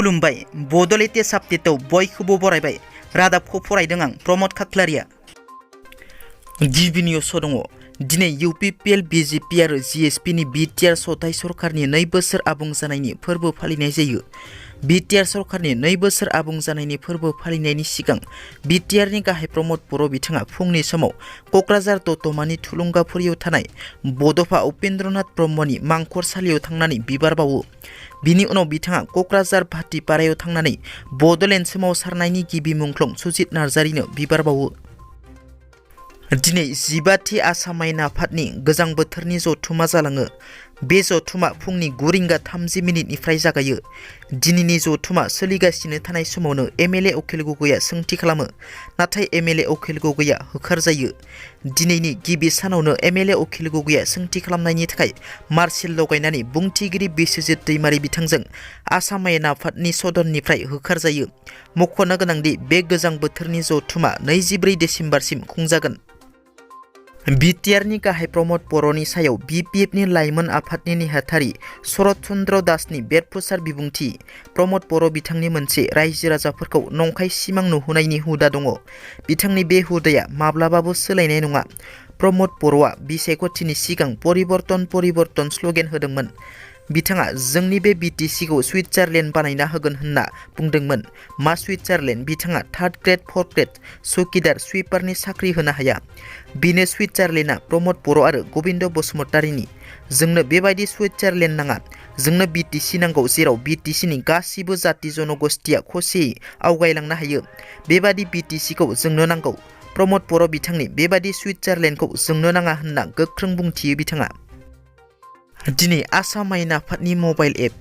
खुलुमबाय बड' लेटेस्ट आपडेटआव बयखौबो बरायबाय रादाबखौ फरायदों आं प्रमद खाख्लारिया। गिबि निउसआव दङ दिनै इउपिपिएल बिजेपि आरो जिएसपि नि बिटिआर सथाय सरकारनि 2 बोसोर आबुं जानायनि फोरबो फालिनाय जायो। बिटिआर सरकारनि 2 बोसोर आबुं जानायनि फोरबो फालिनायनि सिगां बिटिआरनि गाहाय प्रमद बर' बिथाङा फुंनि समाव क'क्राझार दतमानि थुलुंगाफुरियाव थानाय बड'फा उपेन्द्रनाथ ब्रह्मनि मांखरसालियाव थांनानै बिबार बावो। बिनि उनाव बिथाङा क'क्राझार भाटिपारायाव थांनानै बड'लेण्ड सोमावसारनायनि गिबि मुंख्लं सुजित नार्जारिनो बिबार बावो। दिनै 15थि आसाम आयेन आफादनि गोजां बोथोरनि जथुमा जालाङो। बे जथुमा फुंनि 9 रिंगा 30 मिनिटनिफ्राय जागायो। दिनैनि जथुमा सोलिगासिनो थानाय समावनो एमएलए अखिल गगैआ सोंथि खालामो, नाथाय एमएलए अखिल गगैआ होखारजायो। दिनैनि गिबि सानावनो एमएलए अखिल गगैआ सोंथि खालामनायनि थाखाय मार्शेल लगायनानै बुंथिगिरि बिस्वजित दैमारि बिथांजों आसाम आयेन आफादनि सदननिफ्राय होखारजायो। मख'नो गोनांदि बे गोजां बोथोरनि जथुमा 24 डिसेम्बरसिम खुंजागोन। बिटिआरनि गाहाय प्रमद बर'नि सायाव बिपिएफनि लाइमोन आफादनि नेहाथारि शरत चन्द्र दासनि बेरफुसार बिबुंथि। प्रमद बर' बिथांनि मोनसे रायजो राजाफोरखौ नंखाय सिमां नुहोनायनि हुदा दङ। बिथांनि बे हुदाया माब्लाबाबो सोलायनाय नङा। प्रमद बर'आ बिसायख'थिनि सिगां परिबर्तन स्ल'गेन होदोंमोन। बिथाङा जोंनि बे बिटिसिखौ सुइट्जारलेण्ड बानायना होगोन होनना बुंदोंमोन। मा सुइट्जारलेण्ड? बिथाङा 3rd ग्रेड 4th ग्रेड चौकीदार स्विपारनि साख्रि होनो हाया। बेनो सुइट्जारलेण्डआ प्रमद बर' आरो गबिन्द बसुमतारीनि। जोंनो बेबायदि सुइट्जारलेण्ड नाङा। जोंनो बिटिसि नांगौ जेराव बिटिसिनि गासिबो जाति जनगोष्ठीया खौसेयै आवगायलांनो हायो। बेबादि बिटिसिखौ जोंनो नांगौ। प्रमद बर' बिथांनि बेबादि सुइट्जारलेण्डखौ जोंनो नाङा होनना गोख्रों बुंथियो बिथाङा। दिनै आसाम आयेन आफादनि मबाइल एप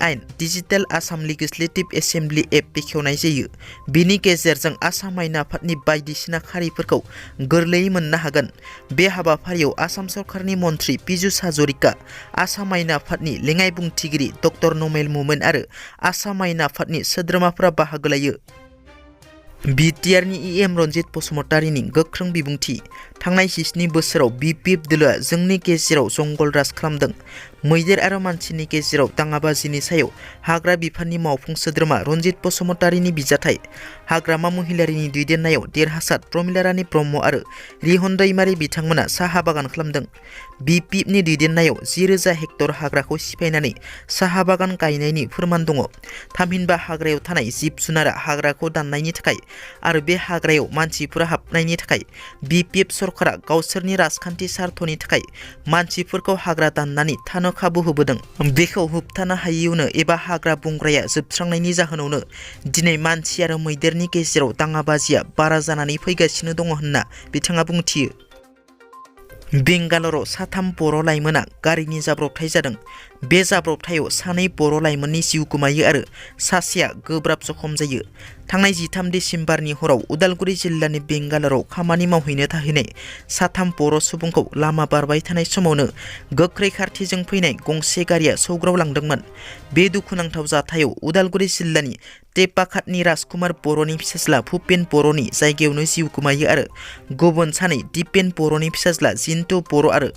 आयेन digital Assam legislative assembly app बेखेवनाय जायो। बेनि गेजेरजों आसाम आयेन आफादनि बायदिसिना खारिफोरखौ गोरलैयै मोननो हागोन। बे हाबाफारियाव आसाम सरकारनि मन्थ्रि पीयूष हाजरिका, आसाम आयेन आफादनि लेङाइ बुंथिगिरि डक्टर नमेल मोमेन आरो आसाम आयेन आफादनि सोद्रोमाफोरा बाहागो लायो। बिटिआरनि इएम रन्जित बसुमतारीनि गोख्रों बिबुंथि। थांनाय 17 बोसोराव बिपिएफ दोलोआ जोंनि गेजेराव जंगल राज खालामदों। मैदेर आरो मानसिनि गेजेराव दाङाबाजिनि सायाव हाग्रा बिफाननि मावफुं सोद्रोमा रन्जित बसुमतारीनि बिजाथाइ। हाग्रामा महिलारिनि दैदेननायाव देरहासार प्रमिला रानी ब्रह्म आरो रिहन दैमारि बिथांमोना साहा बागान खालामदों। बिपिएफनि दैदेननायाव 10,000 हेक्टर हाग्राखौ सिफायनानै साहा बागान गायनायनि फोरमान दङ। थामहिनबा हाग्रायाव थानाय जिब जुनारा हाग्राखौ दाननायनि थाखाय आरो बे हाग्रायाव मानसिफोरा हाबनायनि थाखाय बिपिएफ सरकारा गावसोरनि राजखान्थि स्वार्थनि थाखाय मानसिफोरखौ हाग्रा दाननानै थानो खाबु होबोदों। बेखौ होबथानो हायैयावनो एबा हाग्रा बंग्राया जोबस्रांनायनि जाहोनावनो दिनै मानसि आरो मैदेरनि गेजेराव दाङाबाजिया बारा जानानै फैगासिनो दङ होनना बिथाङा बुंथियो। बेंगालराव 3 बर' लाइमोना गारिनि जाब्रबथाय जादों। बे जाब्रबथायाव 2 बर' लाइमोननि जिउ गोमायो आरो सासेया गोब्राब जखम जायो। थांनाय 13 डिसेम्बरनि हराव उदालगुरि जिल्लानि बेंगालराव खामानि मावहैनो थाहैनाय 3 बर' सुबुंखौ लामा बारबाय थानाय समावनो गोख्रै खारथिजों फैनाय गंसे गारिया सौग्रावलांदोंमोन। बे दुखुनांथाव जाथायाव उदालगुरि जिल्लानि टेपाखातनि राजकुमार बर'नि फिसाज्ला भुपेन बर'नि जायगायावनो जिउ गोमायो आरो गुबुन 2 दिपेन बर'नि फिसाज्ला जिन्तु बर' आरो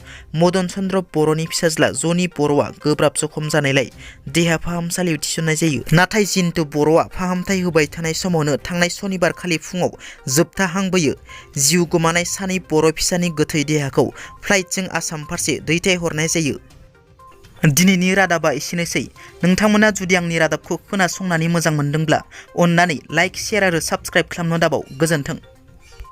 मदन चन्द्र बर'नि फिसाज्ला जनि बर'आ गोब्राब जखम जानायलाय देहा फाहामसालियाव थिसननाय जायो। नाथाय जिन्तु बर'आ फाहामथाय होबाय थानाय समावनो थांनाय सनिबार खालि फुङाव जोबथाहांबोयो। जिउ गोमानाय 2 बर' फिसानि गोथै देहाखौ फ्लाइटजों आसाम फारसे दैथायहरनाय जायो। दिनैनि रादाबा एसेनोसै। नोंथांमोना जुदि आंनि रादाबखौ खोनासंनानै मोजां मोनदोंब्ला अन्नानै लाइक, शेयार आरो साबस्क्राइब खालामनो दाबाव। गोजोन्थों।